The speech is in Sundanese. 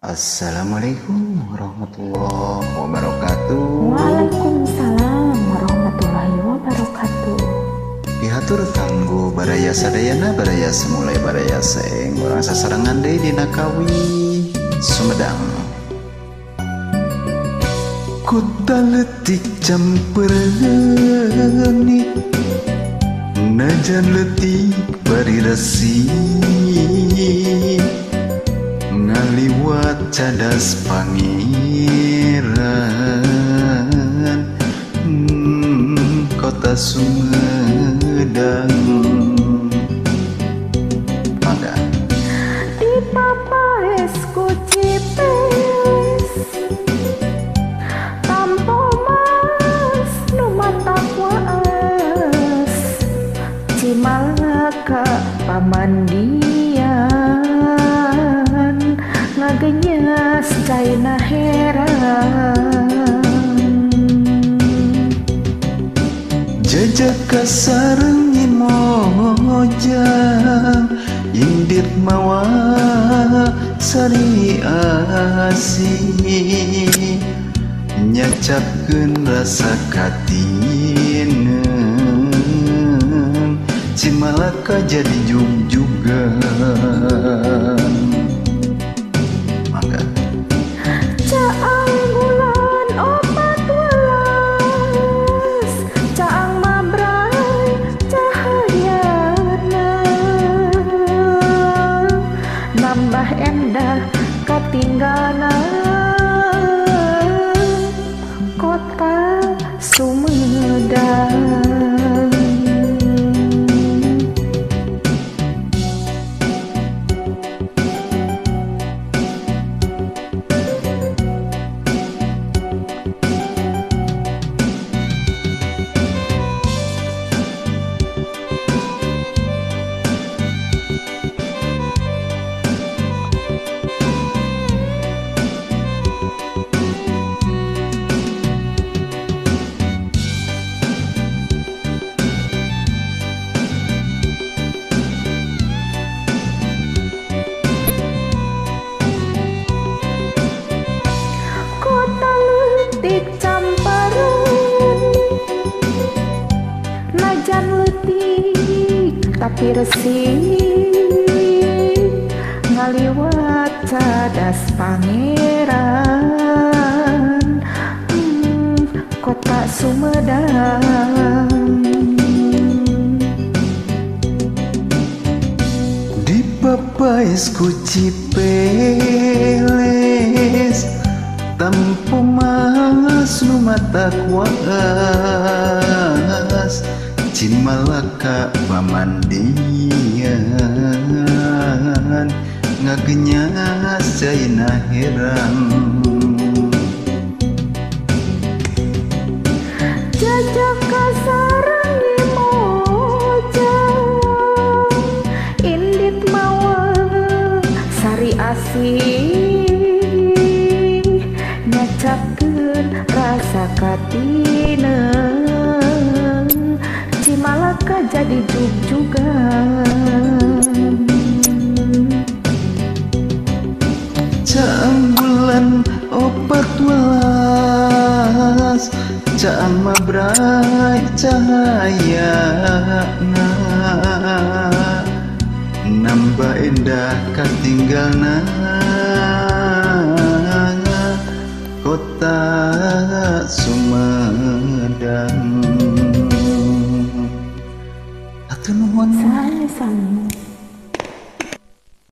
Assalamualaikum warahmatullahi wabarakatuh. Waalaikumsalam warahmatullahi wabarakatuh. Pihatur kanggo baraya sadayana, baraya semulai, baraya seeng, urang sasarengan deui dina Kawi Sumedang. Kota leutik campereuni, najan leutik bari resik, ngaliwat cadas pangeran, kota Sumedang. Mangga. Di papaes ku Cipeles, tampo mas nu matak waas, Cimalaka pamandian, ngagenyas caina heran. Jejak sareng mojang, indit mawa sari asih, nyacapkeun rasa katineung, Cimalaka jadi jugjugan. Mangga. Caang bulan 14, caang mabrai cahayana, nambah endah katinggana kota Sumedang. Kota leutik campereuni, najan leutik tapi resik, ngaliwat cadas pangeran, kota Sumedang. Di papaes ku Cipeles, tampo mas nu matak waas, Cimalaka pamandian, ngagenyas caina herang. Jajak sareng mojang, indit mawa sari asih, nyacapkeun rasa katineung, Cimalaka jadi jugjugan. Caang bulan 14, caang mabrai cahayana, nambah endah katinggalna kota Sumedang. Hatur nuhun. Sami-sami.